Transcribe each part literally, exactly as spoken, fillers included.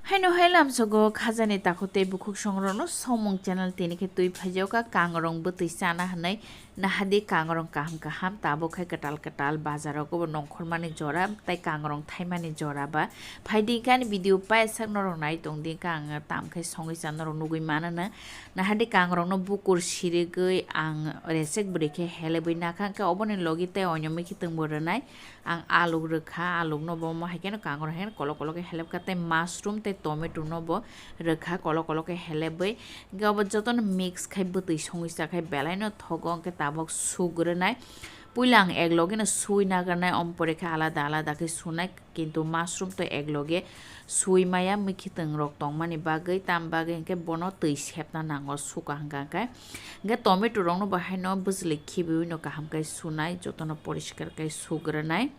Haino hai lamsogo khajani takhuk tei bukhuk songrokno Somung channel tini khe twi phaijago ka kangrong bwtwi chana hwnwi. Nahadi kangrong kaham kaham tabuk khai kwtal kwtal bazarogo bo nongkhormani jora tei kangrong thaimani jora ba. Phaidi khe ani video paisa norok nai tongdi ka ang tam khai songwi cha norok nugwi mano no. Nahadi kangrokno bukur sirigwi ang resek bwrwi khe helebwi nakha khe oboni logi tei oinw mwkhitwng bo rwnai. Ang aluk rwkha, alukno bo omo hai kheno kangrok hai kheno kolok kolok khe helep kha, tei mushroom tei tomato no bo rwkha kolok kolok khe helebwi. Hwnkhe obo jotono mix khai bwtwi songwi cha khai belai no thogo, hwnkhe tabuk suk rwnai. Puila ang ek loge no sui nagarnai, omo pore khe alada alada khe sunai, kintu mushroom to ek loge sui maya, mwkhitwng rok tongmani bagwi, tam bagwi hwnkhe bono twi sepna nango suka hwnkha khe. Hwnkhe tomato rokno bo haino bwchwlwi khibiwi no kaham khe sunai, jotono poriskar khe suk rwnai.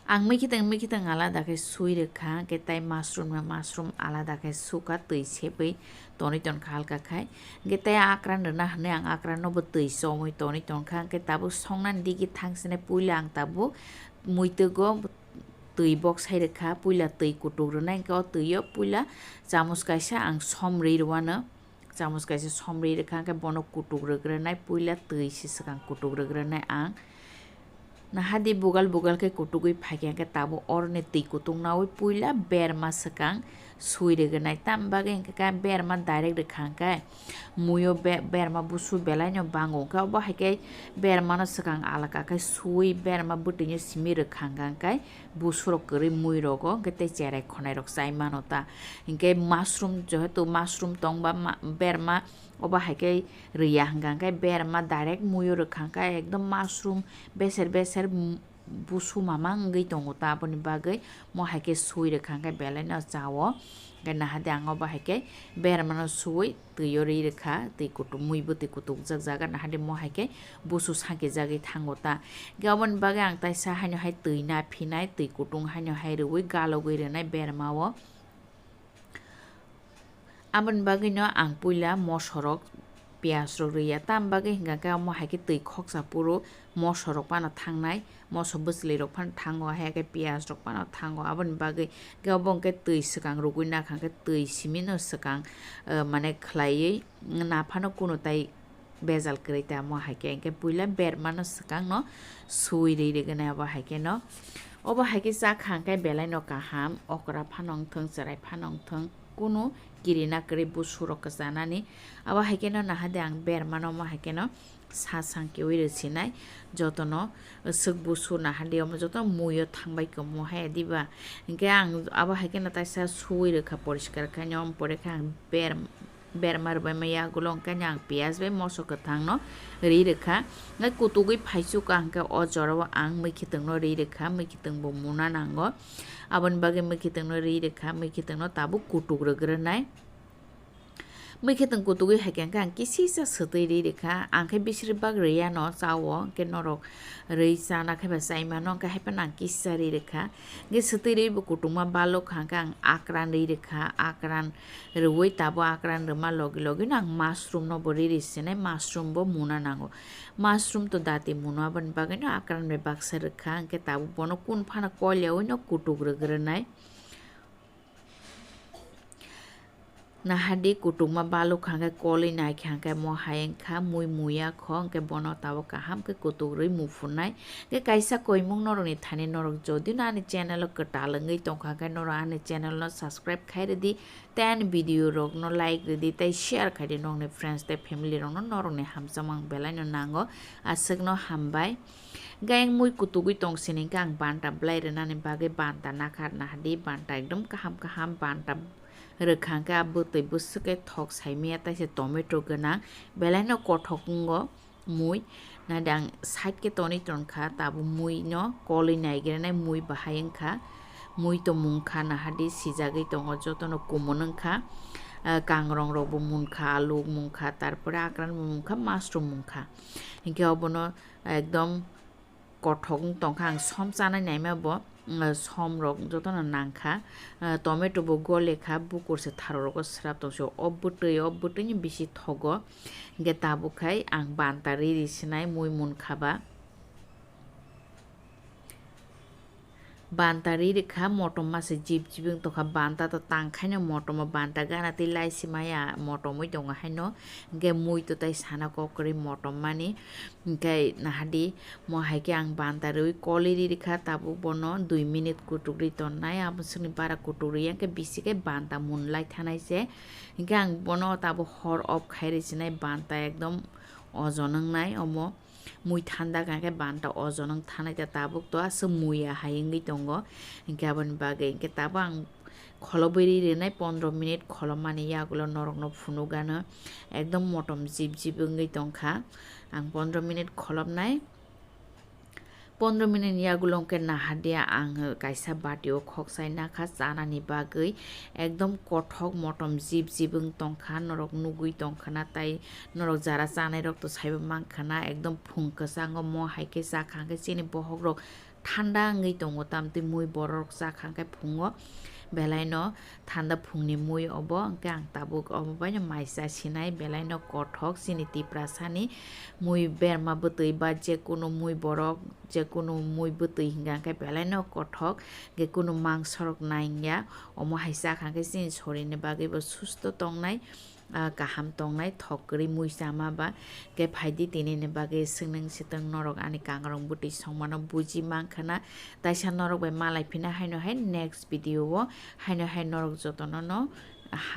Ang mwkhitwng mwkhitwng alada khe sui rwkha, hwnkhe tei mushroom no mushroom alada khe suka twi sepwi tonwi tonkha halka khai. Hwnkhe tei akran rwna hwnwi ang akran no bo twi chomwi tonwi tonkha, hwnkhe tabuk songnani digi thang sene puila ang tabuk muitwgo twi boksai rwkha, puila twi kutuk rwnai, hwnkhe o twi o puila chamus kaisa ang som rwi rwano. Chamus kaisa somri rwkha, hwnkhe bono kutuk rwgwrwnai, puila twi se swkang kutuk rwgwrwnai ang. Nahadi bugal bugal khe kutugwi phaikha, hwnkhe tabuk oroni twi kutung naui puila berma swkang sui rwgwrnai. Tam bagwi hwnkhe khe berma direct rwkha, hwnkhe muio be-, berma busu belaino bango, hwnkhe obo hai khe bermano swkang alaka khe sui berma bwtwino simi rwkha, hwnkhe busurok kwrwi muirogo, hwnkhe tei cherai khonairok chai mano ta. Hinkhe mushroom, jehetu mushroom tongba ma-, berma obo hai khe rwya hwnkha khe berma direct muio rwkha khe ekdom mushroom beser beser, m-, busu mama wngwi tongo ta, aboni bagwi mo hai khe sui rwkha khe belai no chao. Hwnkhe nahadi ang obo hai khe bermano sui twi o rwi rwkha, twi kutung, mui bwtwi kutukjak jaga, nahadi mo hai khe busu sakijagwi thango ta. Hwnkhe oboni bagwi ang taisa haino hai twi na phinai, twi kutung haino hai rwui galogwi rwnai berma o. Aboni bagwino ang puila mosorok, piyajrok rwya, tam bagwi hwnkha khe omo hai khe twi khoksa phuru mosorok phano thangnai, moso bwchwlwirok phano thango, hai khe piyajrok phano thango. Aboni bagwi khe obo hwnkhe twi swkang rwgwi nakha, hwnkhe twi simino swkang, eh, mane khlaiwi naphano kunu tai bejal kwrwi ta omo hai khe, hwnkhe puila bermano swkangno sui rwi rwgwna obo hai kheno. Obo hai khe chakha hwnkhe belaino kaham, okra phano wngthwng, chwrai phano wngthwng, kunu kirina kwrwi busurok kwchanani. Abo hai kheno nahadi ang bermano omo hai kheno sa sang kiui rwsinai, jotono swk busu nahadi omo jotono muio thangbai khe omo hai diba. Hwnkhe ang abo hai kheno taisa sui rwkha poriskar khaino, omo pore khe ang ber-, berma rwbaima yagulo hwnkhe ang piyaj bai moso kwthangno ri rwkha. Hwnkhe kutugwi phaichukha hwnkhe o jorao ang mwkhitwngno ri rwkha, mwkhitwng bo muna nango. Aboni bagwi mwkhitwngno ri rwkha, mwkhitwngno tabuk kutuk rwgwrwnai. Mwkhitwng kutugwi hai khe hwnkhe ang kisisa swtwi ri rwkha, ang khe bisir bak rwya no chao, hwnkhe norok rwi chana khe ba chai mano, hwnkhe hai phano ang kisa ri rwkha. Hwnkhe swtwi rwi bo kutungma balok kha hwnkhe ang akran ri rwkha, akran rwui tabuk akran rwma logi logi no ang mushroom no bo ri ri sinai, mushroom bo muna nango. Mushroom to dati muno, aboni bagwi no akran bai baksa rwkha, hwnkhe tabuk bono kun phano kol yaui no kutuk rwgwrwnai. Nahadi kutungma balok kha hwnkhe kolwi nai kha hwnkhe mo hai wngkha mui muya kho, hwnkhe bono tabuk kaham khe kutuk rwi muphunai. Hwnkhe kaisa koimung norokni thani norok jodi no ani channel o kwtal wngwi tongkha hwnkhe norok ani channel no subscribe khai rwdi, tei ani video rok no like rwdi tei share khai di nokni friends tei family rok no, norokni hamjakmung belai no nango, aswk no hambai. Hwnkhe ayang mui kutugwi tong sini hwnkhe ang banta belai rwnani bagwi banta nakha, nahadi banta ekdom kaham kaham banta rwkha hwnkhe a bwtwi bwswk khe thok saimaya, taisa tomato gwnang, belai no kothok wngo mui. Nahadi ang side khe tonwi tongkha, tabuk mui no kolwi naigrenai, mui bahai wngkha, mui to mungkha, nahadi sijagwi tongo, jotono kumun wngkha, ah, kangrong rok bo munkha, alu munkha, tarpore akran bo munkha, mushroom munkha, hinkhe obono ekdom kothok wng tongkha, ang som chanai naima bo, mm, som rok jotono nangkha, ah, tomato bo gole kha, bukur se tharo rogo srap tong se, o bwtwi, o bwtwi ni bisi thogo, hwnkhe tabuk khai ang banta ri ri sinai mui munkha ba. Banta ri rikha, motom masa jib jib wng tongkha, banta to tangkhaino motomo, banta gana tei laisi maya motomwi tongo haino, hwnkhe mui to tai sana kok kwrwi motom mani, hwnkhe nahadi mo hai khe ang banta rwi koli ri rikha, tabuk bono dui minute kutuk ri tonnai, abo swkni bara kutuk ri ya khe bisi khe banta mun lai thanai se, hwnkhe ang bono tabuk hor off khai rwi sinai, banta ekdom ojon wngnai omo. Mui thanda kha khe banta ojon wng thanai ta tabuk to aswk muiya hai wngwi tongo. Hinkhe aboni bagwi hinkhe tabuk ang kholobwi ri rwnai pondro minute kholopmani yagulo norokno phunukgano ekdom motom jib jib wngwi tongkha. Ang pondro minute kholopnai. Pondro minute yagulo hinkhe nahardia ang kaisa batio khokchai nakha chanani bagwi. Ekdom kothok motom jib jib wng tongkha, norok nugwi tongkha na, tai norok jara chanai rok to saibo mankha na, ekdom phung kwchango mo hai khe chakha hwnkhe chini bohok rok thanda wngwi tongo, tamtwi mui borok chakha hwnkhe phungo belai no thanda phungni mui obo, hwnkhe ang tabuk omo baino mai cha sinai belai no kothok chini Tiprasani mui berma bwtwi ba je kunu mui borok je kunu mui bwtwi hwnkha hwnkhe belai no kothok, hwnkhe kunu mangsorok nangya, omo hai chakha hwnkhe chini sorini bagwi bo susto tongnai. Ah, kaham tongnai, thok kwrwi mui chama ba. Khe phaidi tinini bagwi swngnwng swtwng norok ani kangrong bwtwi songmano buji mankha na. Taisa norok bai malai phina haino hai next video o haino hai norok jotono no ham.